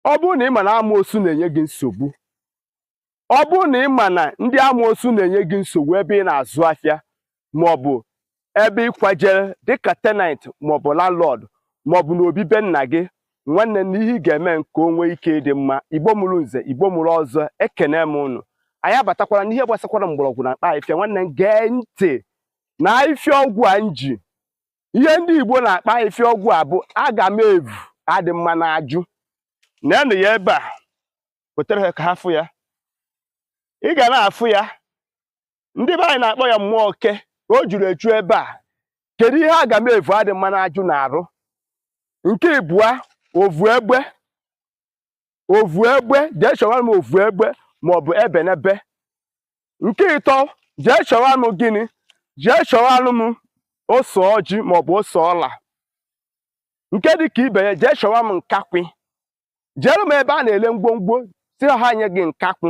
Ọ bụrụ na ị ma na amoosu na-enye gị nsogbu, ọ bụrụ na ị ma na ndị amoosu na-enye gị nsogbu ebe ị na-azụ afịa, maọbụ ebe ị kwajere dịka tenant maọbụ landlord, maọbụ na obibe nna gị, nwanne, na ihe ị ga-eme nke o nwee ike ịdị mma. Igbo mụrụ nze, Igbo mụrụ ọzọ, ekene m ụnụ. Anyị abatakwara n'ihe gbasakwara mgbọrọgwụ na mkpa ahịfịa. Nwanne m, gee ntị na ahịfịa ọgwụ a nji. Ihe ndị Igbo na-akpa ahịfịa ọgwụ a bụ agamevu adị mma na ajụ. Neenụ ya ebe a, wetara ha ka ha fụ ya. Ị ga na-afụ ya, ndị be anyị na-akpọ ya mmụọ oke. O juru eju ebe a. Kedu ihe agamevu adị mma na ajụ na-arụ? Nke ịbụa, ovu egbe. Ovu egbe, jee chọwara m ovu egbe maọbụ ebenebe. Nke ịtọ, jee chọwara m gịnị? Jee chọwara m ose ọjị maọbụ ose ọla. Nke dị ka ibe ya, jee chọwa m nkakwị. Jeere m ebe a na-ele ngwongwo, si ha nye gị nkakwụ.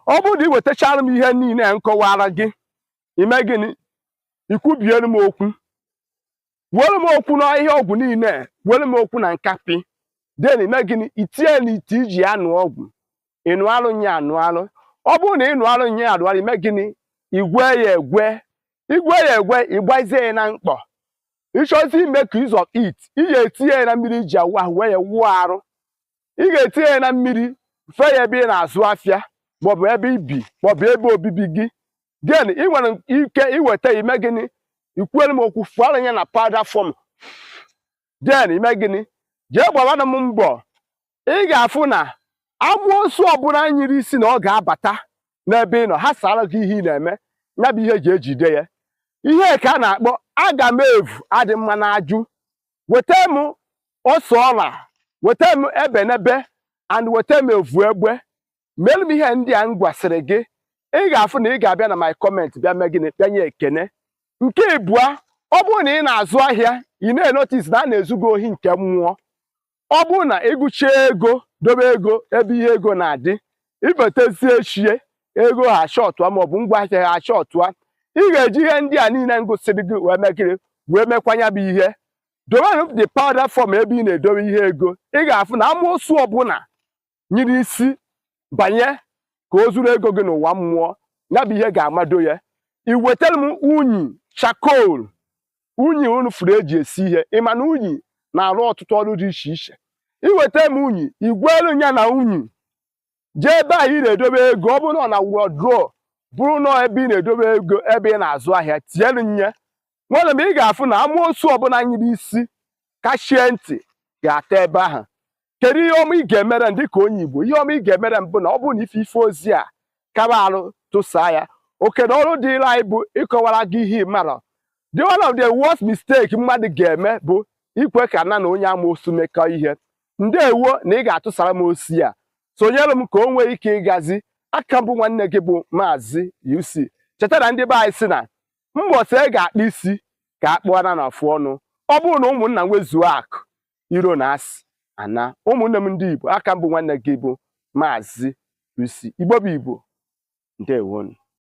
Ọ bụrụ na ị wetachara m ihe niile a nkọwara gị, ime gịnị? Ikwubiere m okwu, kwuoro m okwu n'ahịhịa ọgwụ niile, kwuoro m okwu na nkapị. Den ime gịnị? Itinye n'ite iji anụ ọgwụ, ịnụ alụ nya anụ alụ. Ọ bụrụ na ịnụ alụ nya anụ alụ, ime gịnị? Igwe ya egwe, igwe ya egwe, ịgbazie ya na mkpọ. Ịchọzi ime ka use of it, ị ga-etinye ya na mmiri iji awụ ahụ wee ya wụọ arụ. Ị ga-etinye ya na mmiri, fee ya ebe ị na-azụ afịa, maọbụ ebe ibi, maọbụ ebe obibi gị. Then ị nwere ike iweta, ime gịnị? Ikwuere m okwu, fụọrọ ya na powder form. Then ime gịnị? Jee gbawara m mbọ. Ị ga-afụ na amoosu ọbụla nyiri isi na ọ ga-abata n'ebe ị nọ, ha sara gị ihe ị na-eme. Ya bụ ihe eji ejide ya, ihe ka a na-akpọ agamevu adị mma na ajụ. Weta m ose ọla, weta m ebenebe, and weta m evu egbe. Meelu m ihe ndị a m gwasịrị gị. Ị ga-afụ na ị ga-abịa na my comment, bịa mee gịnị? Bịa nye ekene. Nke ịbụa, ọ bụrụ na ị na-azụ ahịa, ị na-enotice na a na-ezu gị ohi nke mmụọ, ọ bụrụ na ịgụchie ego, dobe ego ebe ihe ego na-adị, ibetezie echie ego ha shọtụa maọbụ ngwa ahịa ha shọtụa, ị ga-eji ihe ndị a niile m gosiri gị wee mee gịnị? Wee mekwanya bụ ihe. Dobenụ the powder form ebe ị na-edobe ihe ego. Ị ga-afụ na amoosu ọbụla nyiri isi banye ka o zuru ego gị n'ụwa mmụọ, ya bụ ihe ga-amado ya. I wetara m unyi charcoal, unyi unu furu eji esi ihe. Ị ma na unyi na-arụ ọtụtụ ọrụ dị iche iche. Iweta m unyi, igwelu ya na unyi, jee ebe ahụ ị na-edobe ego. Ọ bụrụ na ọ na wardrobe, bụrụ na ebe ị na-edobe ego, ebe ị na-azụ ahịa, tinyelu nye. Nwere m, ị ga-afụ na amoosu ọbụla nyiri isi kachie ntị ga-ata ebe ahụ. Kedu ihe ọma ị ga-emere m dịka onye Igbo? Ihe ọma ị ga-emere m bụ na ọ bụrụ na ife ife ozi a, kaba arụ tụsaa ya. Oke na ọrụ dịrị anyị bụ ịkọwara gị ihe ị mara. The one of the worst mistake mmadụ ga-eme bụ ikwe ka na na onye amoosu mekọ ihe. Ndeewo na ị ga-atụsara m osi a, sonyere m ka o nwee ike ịgazi aka. Mbụ, nwanne gị bụ Maazị UC. Cheta na ndị be anyị si na mbọsị ị ga-akpụ isi ka a kpụọra na afụ ọnụ. Ọ bụrụ na ụmụnna nwezuo akụ iro na asị ana, ụmụnne m ndị Igbo, aka mbụ, nwanne gị bụ Maazị UC. Igbo bụ Igbo, ndewonu.